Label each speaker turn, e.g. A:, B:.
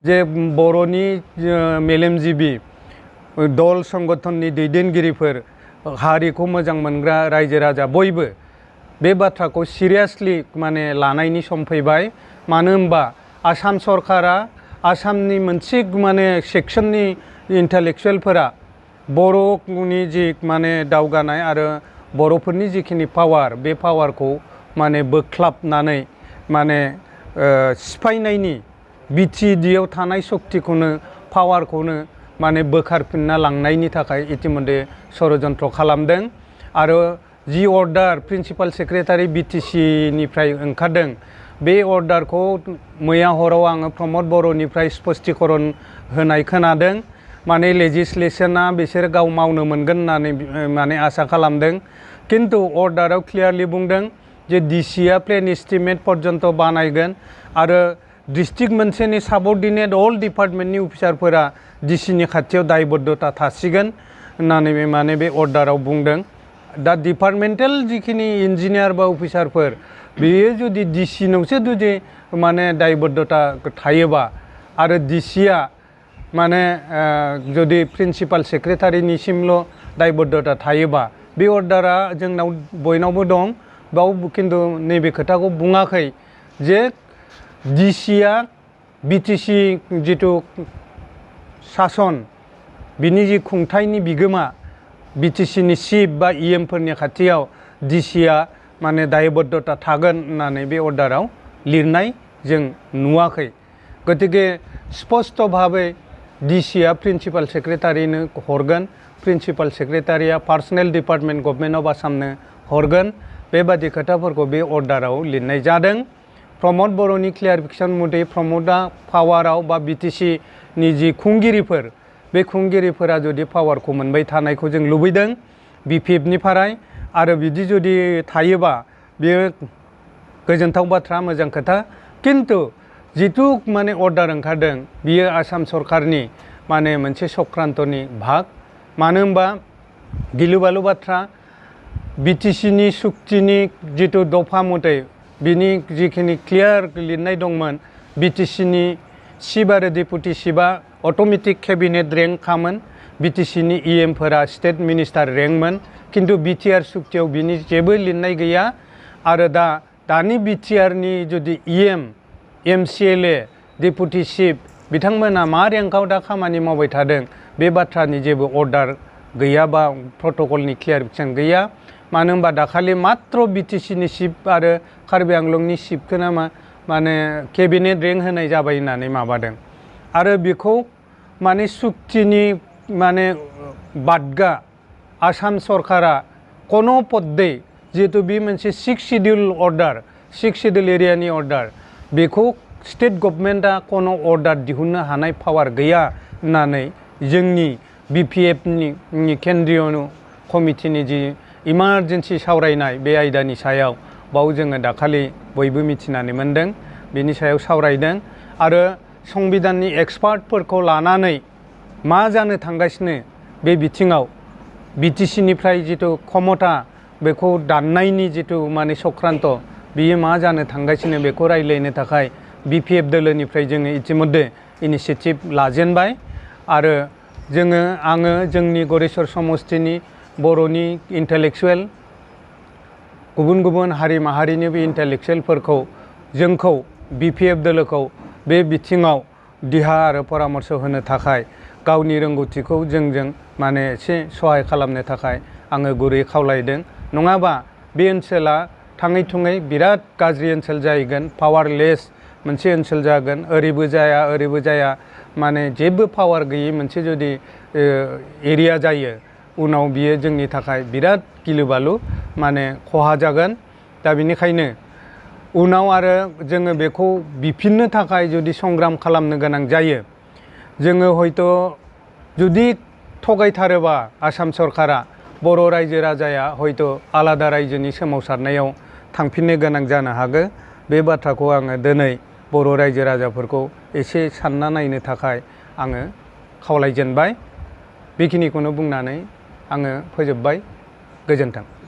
A: जे बर'नि मेलेमजिबि दल संगठननि दैदेनगिरिफोर हारिखौ मोजां मोनग्रा रायजो राजा बयबो बे बाथ्राखौ सिरियासलि माने लानायनि सम फैबाय। मानो होनबा आसाम सरकारा आसामनि मोनसे माने सेक्सननि इन्टेलेक्चुवेलफोरा बर'नि जि माने दावगानाय आरो बर'फोरनि जिखिनि पावार बे पावारखौ माने बोख्लाबनानै माने सिफायनायनि बिटिडिआव थानाय शक्तिखौनो पावारखौनो माने बोखारफिनना लांनायनि थाखाय इतिमध्य षड़यन्त्र खालामदों। आरो जि अर्डार प्रिन्सिपाल सेक्रेटारि बिटिसि निफ्राय ओंखारदों बे अर्डारखौ मैया हराव आङो प्रमद बर'निफ्राय स्पष्टीकरण होनाय खोनादों। माने लेजिस्लेशना बिसोर गाव मावनो मोनगोन होननानै माने आसा खालामदों। किन्तु अर्डाराव क्लियारलि बुंदों जे डिसिआ प्लेन एस्टिमेट पर्यन्त बानायगोन आरो डिस्ट्रिक्ट मोनसेनि साबअर्डिनेट अल डिपार्टमेन्टनि अफिसारफोरा डिसिनि खाथियाव दायबद्धता थासिगोन होननानै माने बे अर्डाराव बुंदों। दा डिपार्टमेन्टेल जिखिनि इन्जिनियार बा अफिसारफोर बेयो जुदि डिसिनावसो जुदि माने दायबद्धता थायोबा आरो डिसिआ माने जुदि प्रिन्सिपाल सेक्रेटारिनिसिमल' दायबद्धता थायोबा बे अर्डारा जोंनाव बयनावबो दं। बाव किन्तु नैबे खोथाखौ बुङाखै जे डिसिआ बिटिसि जिथु सासन बिनि जि खुंथायनि बिगोमा बिटिसिनि चिफ बा इएमफोरनि खाथियाव डिसिआ माने दायबद्धता थागोन होननानै बे अर्डाराव लिरनाय जों नुवाखै। गतिके स्पष्ट भाबै डिसिआ प्रिन्सिपाल सेक्रेटारिनो हरगोन, प्रिन्सिपाल सेक्रेटारिया पार्सनेल डिपार्टमेन्ट गभर्नमेन्ट अफ आसामनो हरगोन। बेबादि खोथाफोरखौ बे अर्डाराव लिरनाय जादों। प्रमद बर'नि क्लियारिफिकेसन मथे प्रमदआ पावाराव बा बिटिसिनि जि खुंगिरिफोर बे खुंगिरिफोरा जुदि पावारखौ मोनबाय थानायखौ जों लुबैदों बिपिएफनिफ्राय आरो बिदि जुदि थायोबा बेयो गोजोनथाव बाथ्रा, मोजां खोथा। किन्तु जिथु माने अर्डार ओंखारदों बियो आसाम सरकारनि माने मोनसे चक्रान्तनि भाग। मानो होनबा गिलु बालु बाथ्रा बिटिसिनि सुक्तिनि जिथु दफा मथे बिनि जिखिनि क्लियार लिरनाय दंमोन बिटिसिनि चिफ आरो डेपुटि चिफआ अट'मेटिक केबिनेट रेंक खामोन, बिटिसिनि इएमफोरा स्टेट मिनिस्टार रेंकमोन। किन्तु बिटिआर सुक्तियाव बिनि जेबो लिरनाय गैया। आरो दानि बिटिआरनि जुदि इएम एमसिएलए डेपुटि चिफ बिथांमोना मा रेंकआव दा खामानि मावबाय थादों बे बाथ्रानि जेबो अर्डार गैया बा प्रट'कलनि क्लियारिफिकेसन गैया। मानो होनबा दाखालि मात्र बिटिसिनि चिफ आरो कार्बि आंलंनि चिफखौनो माने केबिनेट रेंक होनाय जाबाय होननानै माबादों। आरो बेखौ माने सुक्तिनि माने बादगा आसाम सरकारा कोनो पद्दे जिहेतु बे मोनसे 6 शिड्युल अर्डार 6 शिड्युल एरियानि अर्डार बेखौ स्टेट गभर्नमेन्टआ कोनो अर्डार दिहुननो हानाय पावार गैया होननानै जोंनि बिपिएफनि केन्द्रीय कमिटिनि जि इमारजेन्सि सावरायनाय बे आयदानि सायाव बाव जोङो दाखालि बयबो मिथिनानै मोनदों। बेनि सायाव सावरायदों आरो संबिधाननि एक्सपार्टफोरखौ लानानै मा जानो थांगासिनो बे बिथिङाव बिटिसिनिफ्राय जिथु क्षमता बेखौ दाननायनि जिथु माने चक्रान्त बियो मा जानो थांगासिनो बेखौ रायज्लायनो थाखाय बिपिएफ दोलोनिफ्राय जोङो इतिमध्य इनिसियेटिभ लाजेनबाय। आरो आङो जोंनि गरेस्वर समष्टिनि बर'नि इन्टेलेक्चुवेल गुबुन गुबुन हारि माहारिनिबो इन्टेलेक्चुवेलफोरखौ जोंखौ बिपिएफ दोलोखौ बे बिथिङाव दिहा आरो परामर्श होनो थाखाय गावनि रोंगौथिखौ जोंजों माने एसे सहाय खालामनो थाखाय आङो गुरै खावलायदों। नङाबा बे ओनसोला थाङै थुङै बिराद गाज्रि ओनसोल जाहैगोन, पावारलेस मोनसे ओनसोल जागोन। ओरैबो जाया माने जेबो पावार गैयै मोनसे जुदि एरिया जायो उनाव बियो जोंनि थाखाय बिराद गिलु बालु माने खहा जागोन। दा बेनिखायनो उनाव आरो जोङो बेखौ बिफिननो थाखाय जुदि संग्राम खालामनो गोनां जायो जोङो हयथ' जुदि थगायथारोबा आसाम सरकारा बर' रायजो राजाया हयथ' आलादा रायजोनि सोमावसारनायाव थांफिननो गोनां जानो हागौ। बे बाथ्राखौ आङो दिनै बर' रायजो राजाफोरखौ एसे सानना नायनो थाखाय आङो खावलायजेनबाय। बेखिनिखौनो बुंनानै आङो फोजोबबाय। गोजोन्थों।